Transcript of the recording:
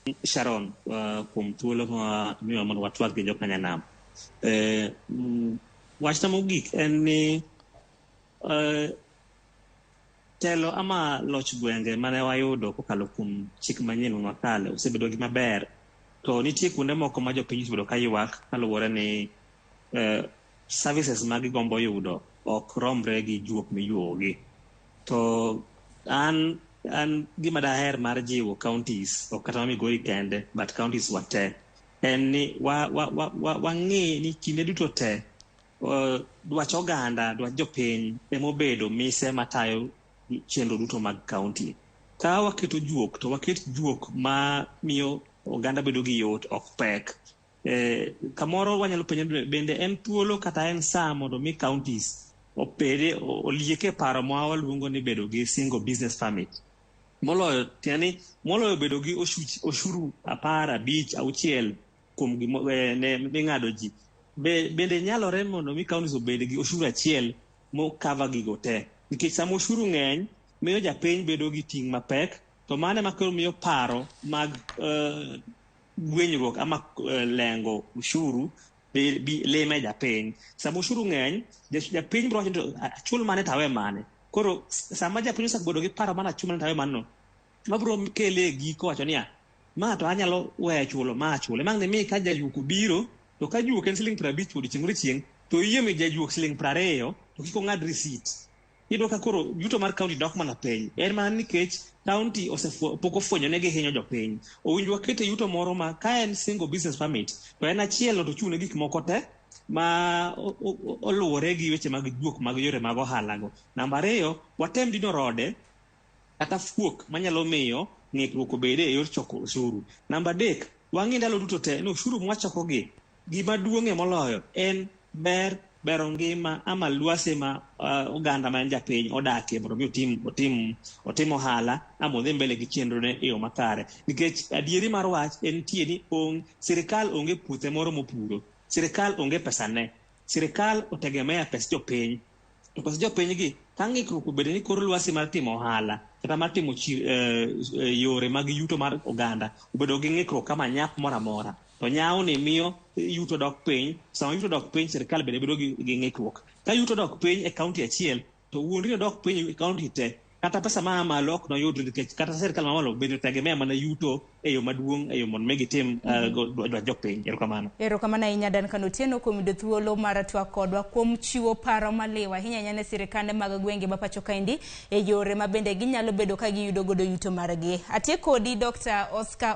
Sharon kuom thuolo ma miwa mondo watwag gi jokanyanam. Wachna mogik en ni telo ama loch gwenge mane wayudo kokalo kuom chik manyien makale osebedo gima ber. To nitie kuonde moko ma jopiny osebedo ka ywak kaluwore ni services ma gigombo yudo ok romre gi juok miyuogi. To an gima daher mar jiwo counties, ok kata ma Migori kende, but counties wa te, en ni wang'e ni kinde duto te dwach oganda, dwach jopiny emobedo mise matayo chenro duto mag county. Ka waketo juok to waket juok ma miyo oganda bedo gi yot, ok pek. Kamoro wanyalo penjo bende en thuolo kata en saa mondo mi counties opede olieke paro ma waluongo ni bedo gi single business permit. Moloyo tiende ni moloyo bedo gi oshuru 10, 5, 6 kuom gimo, ne ming'ado ji. Bende nyalore mondo mi counties obed gi oshuru achiel mo cover gigo te. Nikech sama oshuru ng'eny, miyo japiny bedo gi ting' mapek, to mano ema koro miyo paro mag gwenyruok ama lengo ushuru bi lime japiny. Sama ushuru ng'eny, japiny biro wacho ni achul mane to awe mane. Koro sama japiny osebedo gi paro mar achul mane to awe mane no, mabiro kele e giko wacho niya, ma to anyalo weyo chulo, ma achule. Ma ni mi ka jajuok obiro, to ka juok en siling 50 odiochieng' odiochieng', to iyie mi jajuok siling 20, to kik ong'ad receipt. Iyudo ka koro yuto mar county dok mana piny. En mana nikech county pok ofwenyo ne gihinyo jopiny. Owinjo wakete yuto moro ma ka en single business permit, to en achiel to ochung' ne gik moko te ma oluwore gi weche mag juok mag yore mag ohala go. Namba 2, watem dino rode kata fuok manyalo miyo ng'ikruok obede e yor choko osuru. Namba 3, wang'i ndalo duto te ni osuru mwachokogi, gima duong'ie moloyo en ber bero ngima ama lwasi ma oganda ma en japiny odakie mondo mi otim ohala ama odhi mbele gi chenrone e yo makare. Nikech adieri mar wach en tie ni sirikal onge puothe moro mopuro, sirikal onge pesane, sirikal otegemea pes jopiny. To pes jopiny gi, ka ng'ikruok obedo ni kor lwasi mar timo ohala kata mar timo yore mag yuto mar oganda obedo gi ng'ikruok kama nyap moro amora, to nyawni miyo yuto dok piny. Sama yuto dok piny, sirikal bende bedo gi ng'ikruok. Ka yuto dok piny e county achiel, to wuondri no dok piny e county te. Kata pesa maa malo ok noyudre nikech kata sirikal mamalo bende tegemea mana yuto e yo maduong', e yo mondo mi gitim dwach jopiny. Erokamano. Erokamano ahinya Duncan Otieno kuom yudo thuolo mar twak kodwa kuom chiwo paro maliw ahinya ahinya ne sirikande mag gwenge ma pacho kaendi e yore ma bende ginyalo bedo ka giyudo godo yuto margi. Atiek kodi Dr. Oscar.